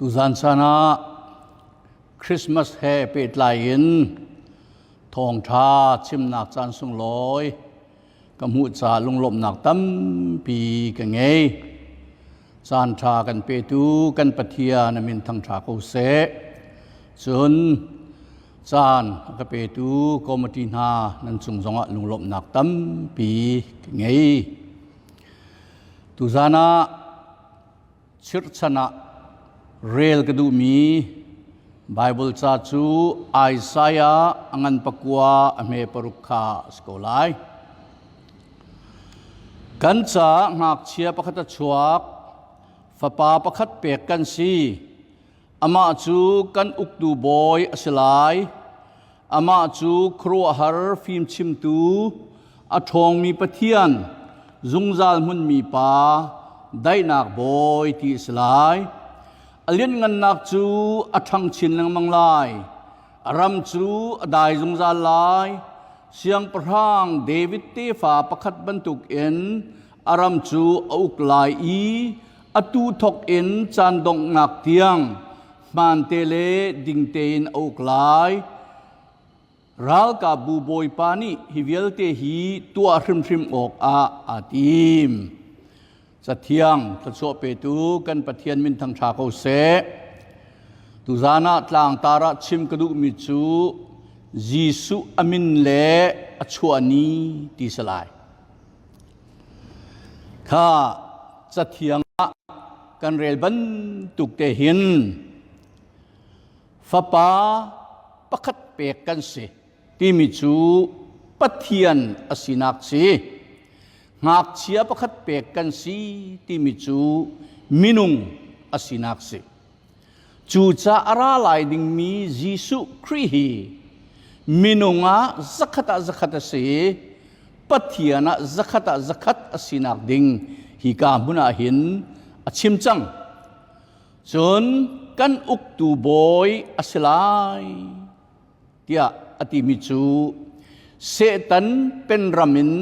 Tuzan caan ah Christmas he pehtlai in thawngṭha chimnak caan sunglawi ka hmuh caah lunglawmhnak tampi ka ngei. Caan ṭha kan petu kan Pathian a min thangṭha ko seh. Cun caan a ka petu committee hna nan cung zongah lunglawmhnak tampi ka ngei. Tuzan ah chirhchan ah rel ka duhmi Baibal ca cu Isaiah a ngan pakua a hme paruk kha a si ko lai. Kan caah ngakchia pakhat a chuak, fapa pakhat pek kan si. Amah cu kan uktu bawi a si lai. Amah cu khuaruahhar fimchimtu, a ṭhawngmi Pathian, zungzal hmunmi Pa, daihnak bawi ti a si lai. A lianhngannak cu a ṭhang chin lengmang lai. A ram cu a dai zungzal lai. Siangpahrang David tefa pakhat bantukin a ram cu a uk lai i atu thawk in caan donghnak tiang hmaante le ding tein a uk lai. Ralkapbu bawipa nih hi vialte hi tuah hrimhrim awkah aa tim. Cathiang thluachuah petu kan Pathian min thangṭha ko seh. Tuzan ah tlangtar ah chim ka duhmi cu Jesuh a min le a chuah ni ti si lai. Kha cathiang ah kan rel bantuk te hin fapa pakhat pek kan si timi cu Pathian a sinak si. Ngakchia pakhat pek kan si timi cu minung a sinak si. Cucaah a ra lai dingmi Jesuh Khrih hi minung ah zakhat ah zakhat a si i Pathian ah zakhat ah zakhat a sinak ding hika hmun ah hin a chim cang. Cun kan uktu bawi a si lai tiah a timi cu Satan penram in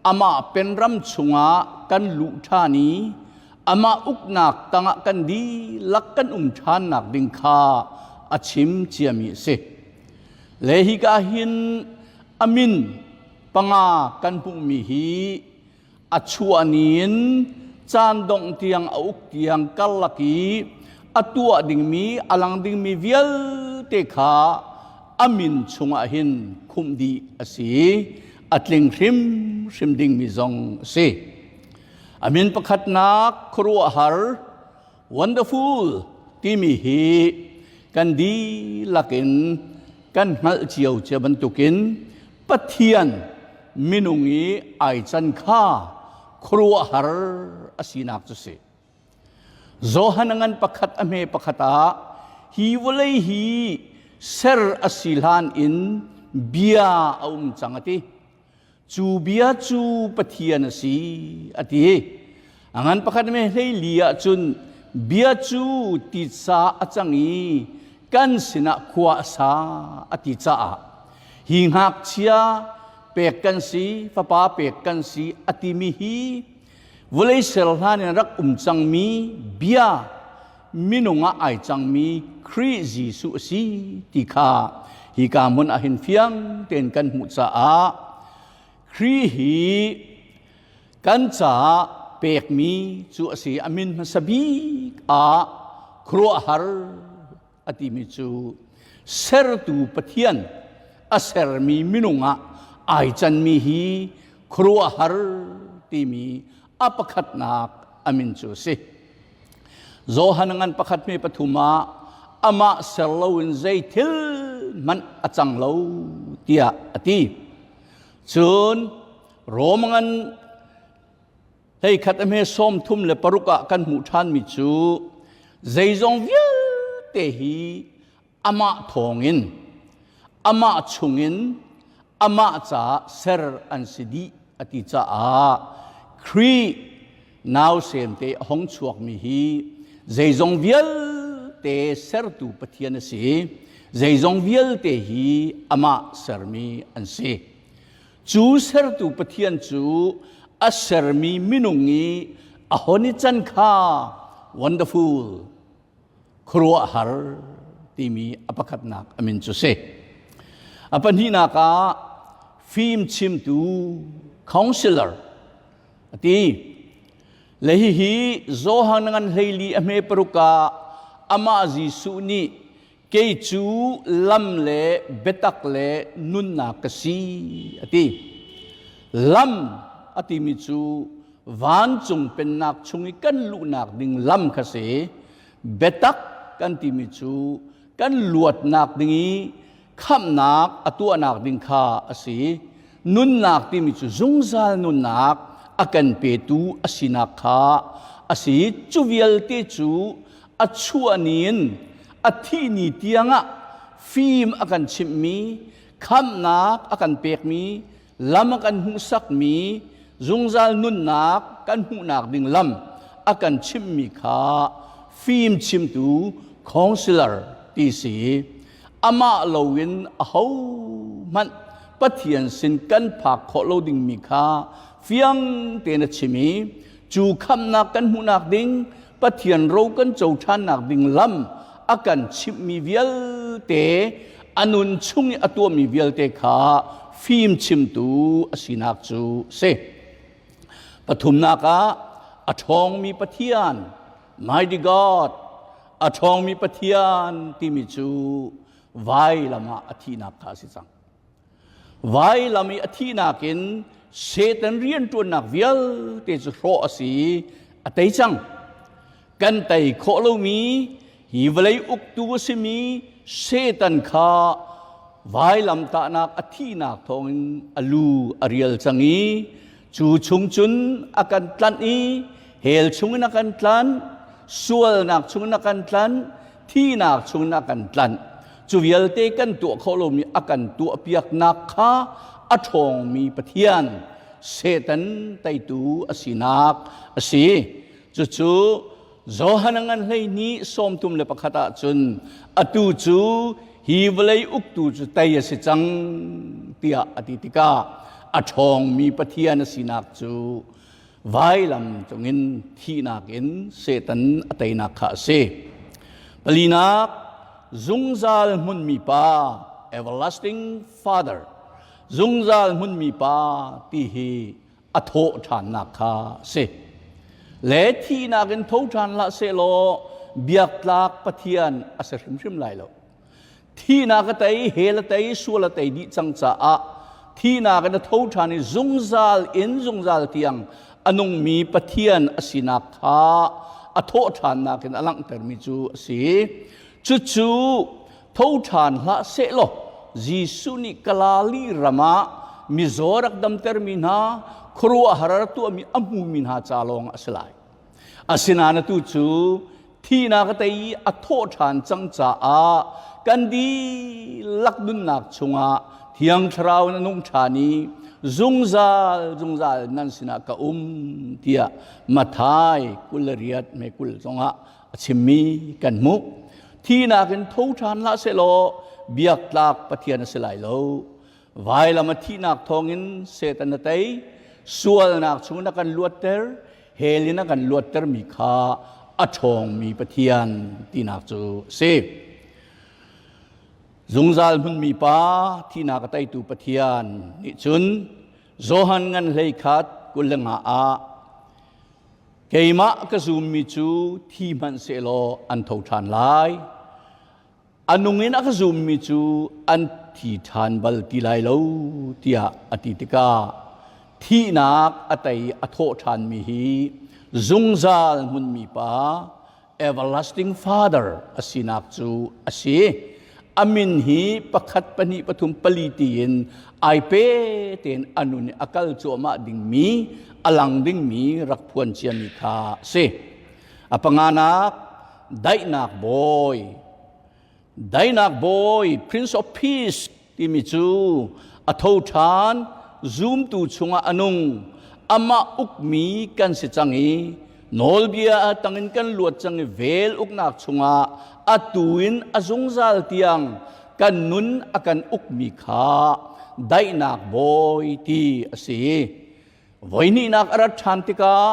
amah penram chungah kan luh ṭhan i amah uknak tangah kan dihlak kan um ṭhannak ding kha a chim ciami a si. Le hika hin a min panga kan hmuhmi hi a chuah ni in caan dongh tiang a uk tiang karlak i a tuah dingmi a lang dingmi vialte kha a min chungah hin khumh dih a si a tling hrimhrim dingmi zong a si. A min pakhatnak khuaruahhar wonderful timi hi kan dihlak in kan hngalh cio cia bantukin Pathian minung i ai can kha khuaruahhar a sinak cu si. Johan a ngan pakhat a hme pakhat ah hi vawlei hi ser a si hlan in bia a um cang a ti. Cu bia cu Pathian a si a ti. A ngan pakhat me hlei li ah cun bia cu titsa a cang i kan sinah khua a sa a ti caah hi ngakchia pek kan si fapa pek kan si a timi hi vawlei ser hlan in rak um cangmi bia minung ah ai cangmi Khrih Jesuh a si ti kha hika hmun ah hin fiang tein kan hmuh caah Khrih hi kan caah pekmi cu a si. A min hmasa bik ah khuaruahhar a timi cu sertu Pathian a sermi minung ah ai canmi hi khuaruahhar timi a pakhatnak a min cu a si. Johan ngan pakhat me pathum ah amah ser loin zei thil hmanh a cang lo tiah a ti. Cun Rom ngan hlei khat a hme sawm thum le paruk ah kan hmuh ṭhanmi cu zeizong vialte hi amah thawngin amah chungin amah caah ser an si dih a ti caah Khrih nausem te a hong chuakmi hi zeizong vialte sertu Pathian a si. Zeizong vialte hi amah sermi an si. Cu sertu Pathian cu a sermi minung i a hon i can kha wonderful. Khuaruahhar timi a pakhatnak a min cu si. A pahnihnak ah fim chimtu counselor a ti. Le hihi Johan ngan hleili a hme paruk ah amah Jesuh nih kei cu lam le biatak le nunnak ka si a ti. Lam a timi cu vancung pennak chung i kan luhnak ding lam kha si. Biatak kan timi cu kan luatnak ding i khamhnak a tuahnak ding kha a si. Nunnak timi cu zungzal nunnak a kan petu a sinak kha a si. Cu vialte cu a chuah ni in a thih ni tiangah fim a kan chimhmi, khamhnak a kan pekmi, lam a kan hmuhsakmi, zungzal nunnak kan hmuhnak ding lam a kan chimhmi kha fim chimtu counselor ti si. Amah loin ahohmanh Pathian sin kan phak khawh lo dingmi kha fiang tein a chim i cu khamhnak kan hmuhnak ding Pathian ro kan co ṭhannak ding lam a kan chimhmi vialte a nun chung i a tuahmi vialte kha fim chimtu a sinak cu si. Pathumnak ah a ṭhawngmi Pathian, Mighty God, a ṭhawngmi Pathian timi cu vailam ah a thihnak kha a si cang. Vailam i a thihnak in Satan rianṭuannak vialte cu hrawh a si i a tei cang. Kan tei khawh lomi hi vawlei uktu a simi Satan kha vailamtahnak a thihnak thawngin a lu a rial cang i cu chung cun a kan tlanh i hell chungin a kan tlanh, sualnak chungin a kan tlanh, thihnak chungin a kan tlanh. Cu vialte kan tuah khawh lomi a kan tuahpiaknak kha a ṭhawngmi Pathian Satan teitu a sinak a si. Cucu Johan a ngan 12 31 ah cun atu cu hi vawlei uktu cu tei a si cang tiah a ti tikah a ṭhawngmi Pathian a sinak cu vailam cungin thihnak in Satan a teinak kha a si. Palinak, zungzal hmunmi pa, everlasting father, zungzal hmunmi pa ti hi a thawh ṭhannak kha a si. Le thihnak in tho ṭhan hlah sehlaw biaktlak Pathian a si hrimhrim lai lo. Thihnak a tei, hell a tei, sual a tei dih cang caah thihnak in a tho ṭhan i zungzal in zungzal tiang a nungmi Pathian a sinak kha a thawh ṭhannak in a langhtermi cu a si. Cucu tho ṭhan hlah sehlaw Jesuh nih Galili ram ah mizaw rak damtermi hna, khuaruahhar a tuahmi a hmumi hna ca lawng a si lai. Asinain atu cu thihnak a tei i a thawh ṭhan cang caah kan dihlak nunnak chungah Thiang Thlarau in a nung ṭhan i zungzal zungzal nan sinah ka um tiah Matthai 28 me 20 zongah a chimmi kan hmuh. Thihnak in tho ṭhan hlah sehlaw biaktlak Pathian a si lai lo. Vailam a thihnak thawngin Satan a tei, sualnak chungin a kan luatter, hell in a kan luattermi kha a ṭhawngmi Pathian tinak cu a si. Zungzal hmunmi pa thihnak a teitu Pathian nih cun Johan ngan 11 25 ah keimah ka zummi cu thi hmanh sehlaw an tho ṭhan lai. A nung in a ka zummi cu an thi ṭhan bal ti lai lo tiah a ti tikah thihnak a tei a thawh ṭhanmi hi zungzal hmunmi pa everlasting father a sinak cu a si. A min hi pakhat pahnih pathum pali tiin ai pe tein a nun i a kal cuahmah dingmi a lang dingmi rak phuan ciami kha a si. A panganak daihnak bawi daihnak bawi Prince of Peace timi cu a tho ṭhan zumtu chungah a nung amah ukmi kan si cang i nawlbia tangin kan luat cang i vel uknak chungah atu in a zungzal tiang kan nun a kan ukmi kha daihnak bawi ti a si. Voihnihnak a rat ṭhan tikah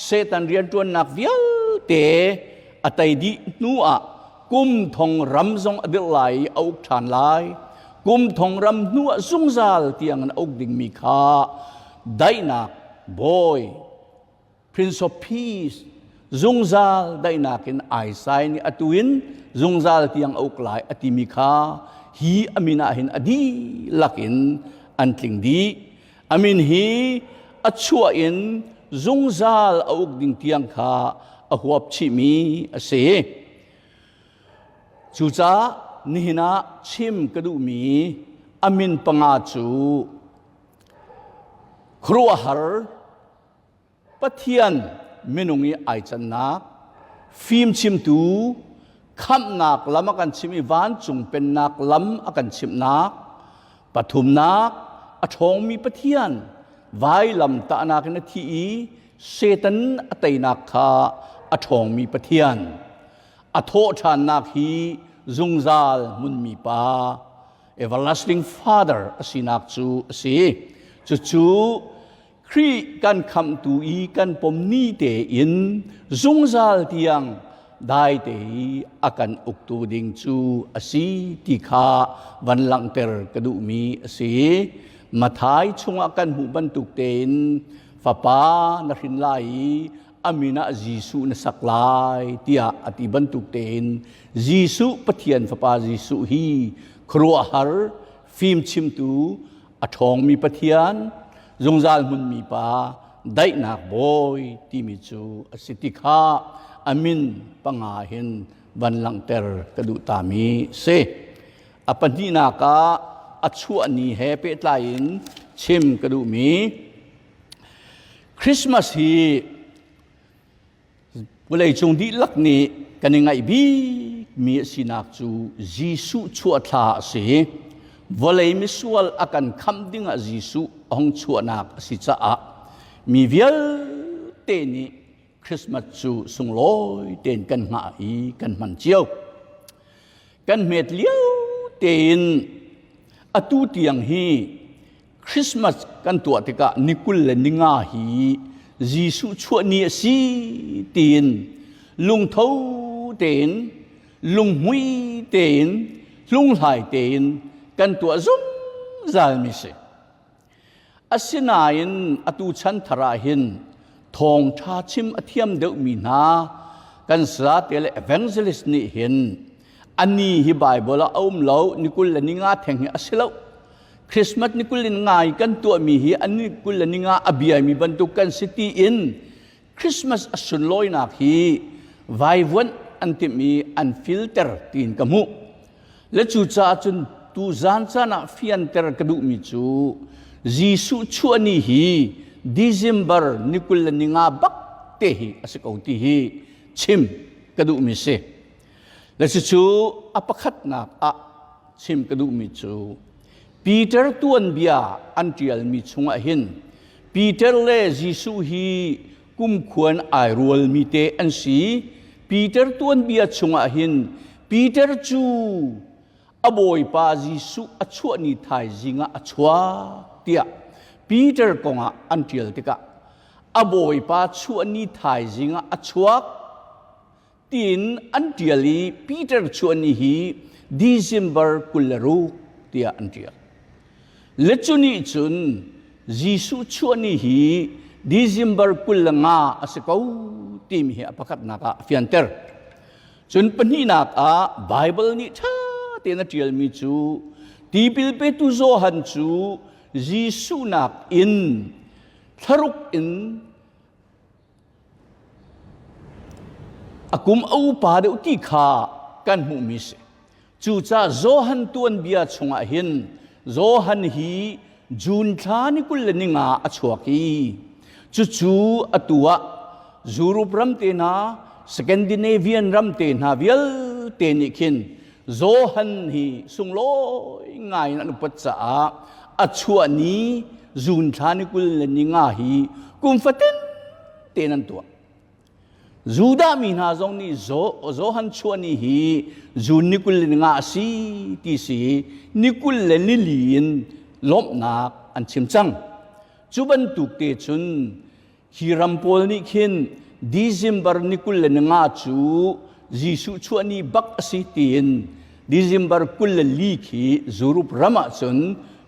Satan rianṭuannak vialte a tei dih hnuah kum thong ram zong a dirh lai i a uk ṭhan lai. Kum thong ram hnu ah zungzal tiang in a uk dingmi kha daihnak bawi Prince of Peace zungzal daihnak in ai sai nih atu in zungzal tiang a uk lai a timi kha hi a min ah hin a dihlak in an tling dih. A min hi a chuah in zungzal a uk ding tiang kha a huap chihmi a si. Cucaah nihin ah chim ka duhmi a min panga cu khuaruahhar Pathian minung i ai cannak, fimchimtu, khamhnak lam a kan chimh i vancung pennak lam a kan chimhnak, pathumnak, a ṭhawngmi Pathian vailam tahnak in a thi i Satan a teinak kha a ṭhawngmi Pathian, a thawhṭhannak hi zungzal hmunmi Pa, everlasting Father a sinak cu a si. Cucu Khrih kan khamhtu i kan pom ni tein zungzal tiang dai te i a kan uktu ding cu a si ti kha van langhter ka duhmi a si. Mathai chungah kan hmuh bantuk tein fapa na hrin lai i a min ah Jesuh na sak lai tiah a ti bantuk tein Jesuh Pathian fapa Jesuh hi khuaruahhar fimchimtu a ṭhawngmi Pathian, zungzal hmunmi Pa, daihnak bawi timi cu a si ti kha a min panga hin van langhter ka duh tami si. A pahnihnak ah a chuah ni he pehtlai in chim ka duhmi Christmas hi Vawleicung dihlak nih kan i ngaih bikmi a sinak cu Jesuh chuah thla a si. Vawlei misual a kan khamh dingah Jesuh a hung chuahnak a si caah mi vialte nih Christmas cu sunglawi tein kan hngah i kan hman cio. Kan hmet lio tein atu tiang hi Christmas kan tuah tikah ni 25 hi Jesuh chuah ni a si tiin lungtho tein lunghmui tein hlunghlai tein kan tuah zungzal mi si. Asinain atu chan thar ah hin thawngṭha chim a thiam deuhmi hna kan sate le evangelist nih hin ani hi Bible ah a um lo ni 25 theng hi a si lo Christmas ni kul in ngai kan tuahmi hi an ni 25 a biaimi bantuk kan si tiin Christmas a sunlawinak hi vaivuanh an timh i an filter tiin ka hmuh. Le cucaah cun tu zan caan ah fianter ka duhmi cu Jesuh chuah ni hi December ni 25 bak te hi a si ko ti hi chim ka duhmi si. Le cucu a pakhatnak ah chim ka duhmi cu Peter tuanbia an ṭialmi chungah hin Peter le Jesuh hi kumkhuan ai rualmi te an si. Peter tuanbia chungah hin Peter cu a bawipa Jesuh a chuah ni thaizing ah a chuak tiah Peter kongah an ṭial tikah a bawipa chuah ni thaizing ah a chuak tiin an ṭial i Peter chuahni hi December 26 tiah an ṭial. Le cu nih cun Jesuh chuahni hi December 25 a si ko timi hi a pakhatnak ah a fianter. Cun pahnihnak ah Bible nih ṭha tein a ṭialmi cu tipil petu Johan cu Jesuh nakin thlaruk in A kum a upa deuh ti kha kan hmuhmi si. Cucaah Johan tuanbia chungah hin Johan hi June thla ni 25 a chuak i cucu atu ah Europe ram te hna Scandinavian ram te hna vialte nih khin Johan hi sunglawi ngai in an upat caah a chuah ni June thla ni 25 hi kum fatin tein an tuah. Judah mi hna zong nih Johan chuah ni hi June ni 25 a si ti si ni 24 in lawmhnak an chim cang. Cu bantuk te cun hi ram pawl nih khin December ni 25 cu Jesuh chuah ni bak a si tiin December 24 khi Europe ram ah cun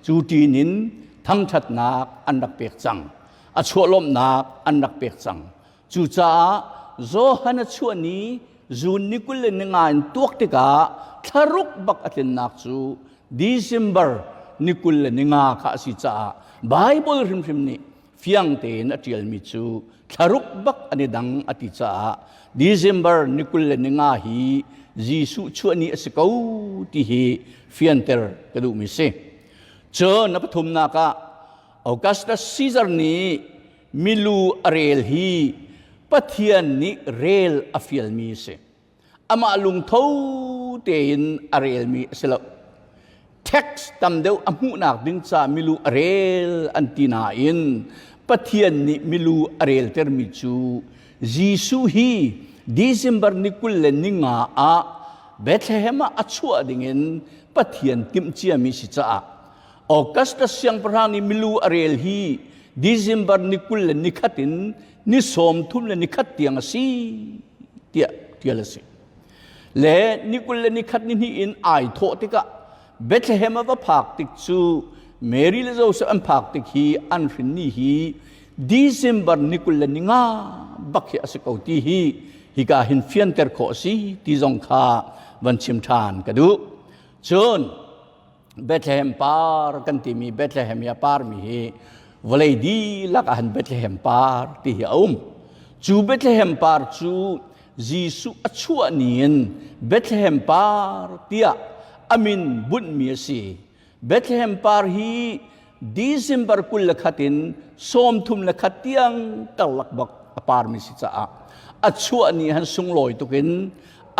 cu ṭin in thangṭhatnak an rak pek cang. A chuahlawmhnak an rak pek cang. Cucaah Johan a chuah ni June ni 25 in tuak tikah thlaruk bak a tlinnak cu December ni 25 kha a si caah Bible hrimhrim nih fiang tein a ṭialmi cu thlaruk bak an i dang a ti caah December ni 25 hi Jesuh chuah ni a si ko ti hi fianter ka duhmi si. Cun a pathumnak ah Augustus Caesar nih milu a rel hi Pathian nih rel a fialmi a si. Amah lungtho tein a relmi a si lo. Tax tam deuh a hmuhnak ding ca milu a rel an ti nain Pathian nih milu a reltermi cu Jesuh hi December ni 25 ah Bethlehem ah a chuah dingin Pathian timhciami si caah Augustus siangpahrang nih milu a rel hi December ni 21 in ni 31 tiang a si tiah tial a si. Le ni 21 ni hnih in ai thawh tikah Bethlehem a va phak tik cu Mary le Joseph an phak tik hi an hrin ni hi December ni 25 bak hi a si ko ti hi hika hin fianter khawh a si ti zong kha van chim ṭhan ka duh. Cun Bethlehem par kan timi Bethlehem i a parmi hi vawlei dihlak ah han Bethlehem par ti hi a um. Cu Bethlehem par cu Jesuh a chuah ni in Bethlehem par tiah a min bunhmi a si. Bethlehem par hi December 21 in 31 tiang karlak bak a parmi si caah a chuah ni han sunglawi tukin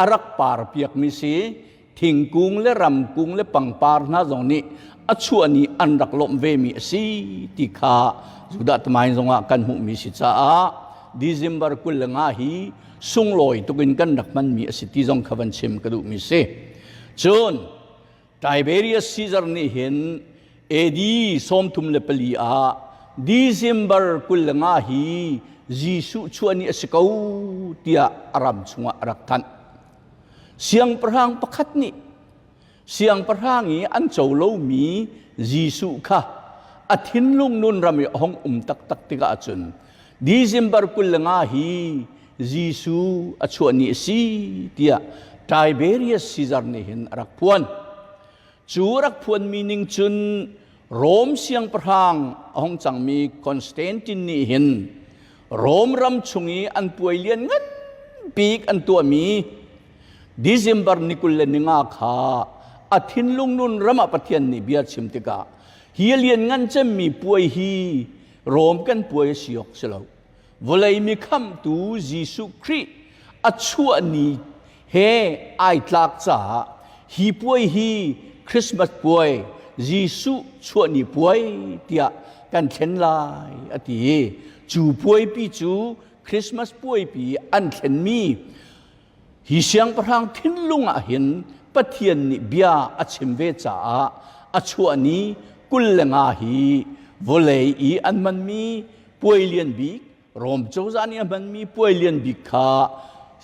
a rak par piakmi si. Thingkung le ramkung le pangpar hna zong nih a chuah ni an rak lawmh vemi a si ti kha Judah tamain zongah kan hmuhmi si caah December 25 hi sunglawi tukin kan rak hmanmi a si ti zong kha van chim ka duhmi si. Cun Tiberius Caesar nih hin AD 34 ah December 25 hi Jesuh chuah ni a si ko tiah a ram chungah a rak thanh. Siangpahrang pakhat nih siangpahrang i an co lomi Jesuh kha a thinlung nun ram i a hung um taktak tikah cun December 25 hi Jesuh a chuah ni a si tiah Tiberius Caesar nih hin a rak phuan. Cu rak phuanmi ning cun Rom siangpahrang a hung cangmi Constantine nih hin Rom ram chung i an puai lian ngan bik an tuahmi December ni 25 kha a thinlung nun ram ah Pathian nih bia chim tikah hi lian ngan cemmi puai hi Rom kan puai a si awk si lo. Vawlei mi khamhtu Jesuh Khrih a chuah ni he ai tlak caah hi puai hi Christmas puai Jesuh chuah ni puai tiah kan thlen lai a ti i cu puaipi cu Christmas puaipi an thlenmi hi siangpahrang thinlung ah hin Pathian nih bia a chim ve caah a chuah ni 25 hi vawlei i an hmanmi puai lian bik Rom cozah nih a hmanmi puai lian bik kha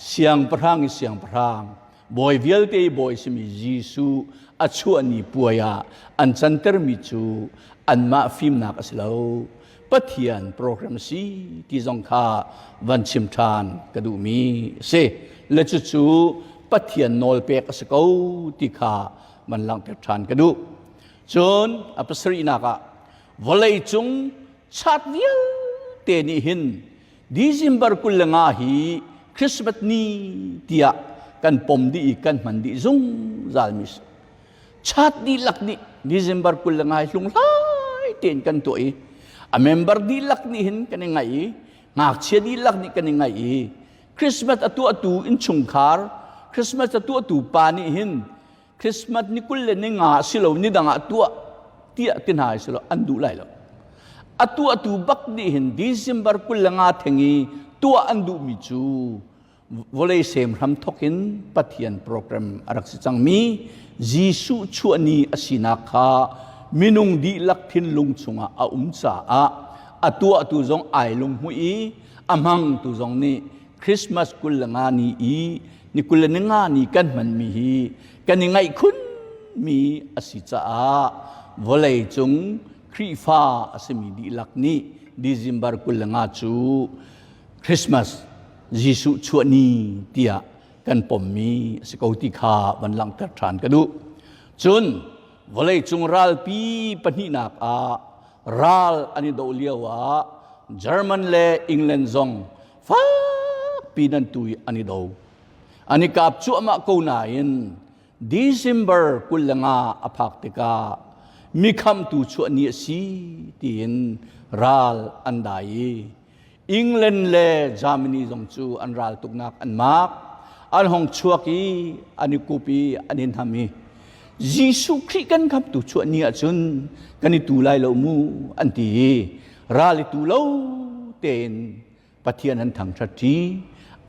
siangpahrang i siangpahrang bawi vialte i bawi simi Jesuh a chuah ni puai ah an cantermi cu anmah fimnak a si lo Pathian program si ti zong kha van chim ṭhan ka duhmi a si le cucu Pathian nawlpek a si ko ti kha van langhter ṭhan ka duh cun a pasarihnak ah vawlei cung chat vialte nih hin December 25 hi Christmas ni tiah kan pom dih i kan hman dih zungzal mi si. Chat dihlak nih December 25 hi hlunghlai tein kan tuah i a member dihlak nih hin kan i ngaih i ngakchia dihlak nih kan i ngaih i Christmas a tuahtu innchungkhar Christmas a tuahtu pa nih hin Christmas ni 25 si lo ni dang ah tuah tiah ti hna si lo an duh lai lo. A tuahtu bak nih hin December 25 theng i tuah an duhmi cu vawlei sem hram thok in Pathian program a rak si cangmi Jesuh chuah ni a sinak kha minung dihlak thinlung chungah a um caah a tuahtu zong ai lunghmuih i a hmangtu zong nih Christmas 25 ni i Ni 25 ni kan hmanmi hi kan i ngaih khunmi a si caah vawlei cung Khrihfa a simi dihlak nih December 25 cu Christmas Jesuh chuah ni tiah kan pommi a si ko ti kha van langhter ṭhan ka duh. Cun vawleicung ralpi pahnihnak ah ral an i doh lio ah German le England zong fakpi nan tu i an i do. An i kap cuahmah ko nain December 25 a phak tikah mi khamtu chuah ni a si tiin ral an dai i England le Germany zong cu an ral tuknak an mak. An hong chuak i an i kup i an i hnam i Jesuh Khrih kan khamtu chuah ni ahcun kan i tu lai lo mu an ti i ral i tu lo tein Pathian an thangṭhat ṭi,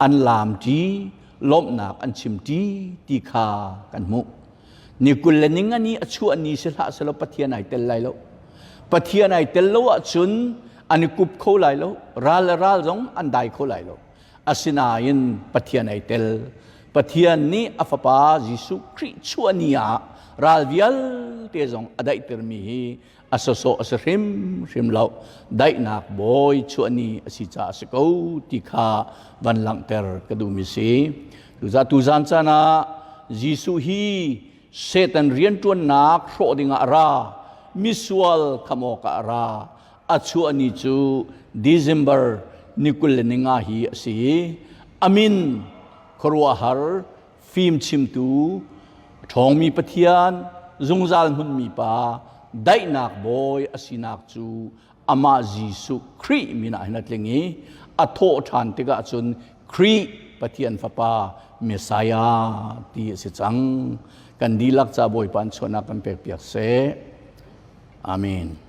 an laam ṭi, lawmhnak an chim ṭi ti kha kan hmuh. Ni 25 ni a chuah ni si hlah selaw Pathian ai tel lai lo. Pathian ai tel lo ahcun an i kup kho lai lo, ral le ral zong an dai kho lai lo. Asinain Pathian ai tel. Pathian nih a fapa Jesuh Khrih chuah ni ah ral vialte zong a daihtermi hi a sawsawh a si hrimhrim lo. Daihnak bawi chuah ni a si caah a si ko ti kha van langhter ka duhmi si. Tuzan caan ah Jesuh hi Satan rianṭuannak hrawh dingah a ra, misual kham awkah a ra. A chuah ni cu December ni 25 hi a si. A min khuaruahhar fimchimtu, ṭhawngmi Pathian, zungzal hmunmi Pa, daihnak bawi a sinak cu amah Jesuh Khrih min ah hin a tling i a thawh ṭhan tikah cun Khrih Pathian Fapa Messiah ti a si cang. Kan dihlak ca Bawipa an chuahnak kan pekpiak seh. Amen.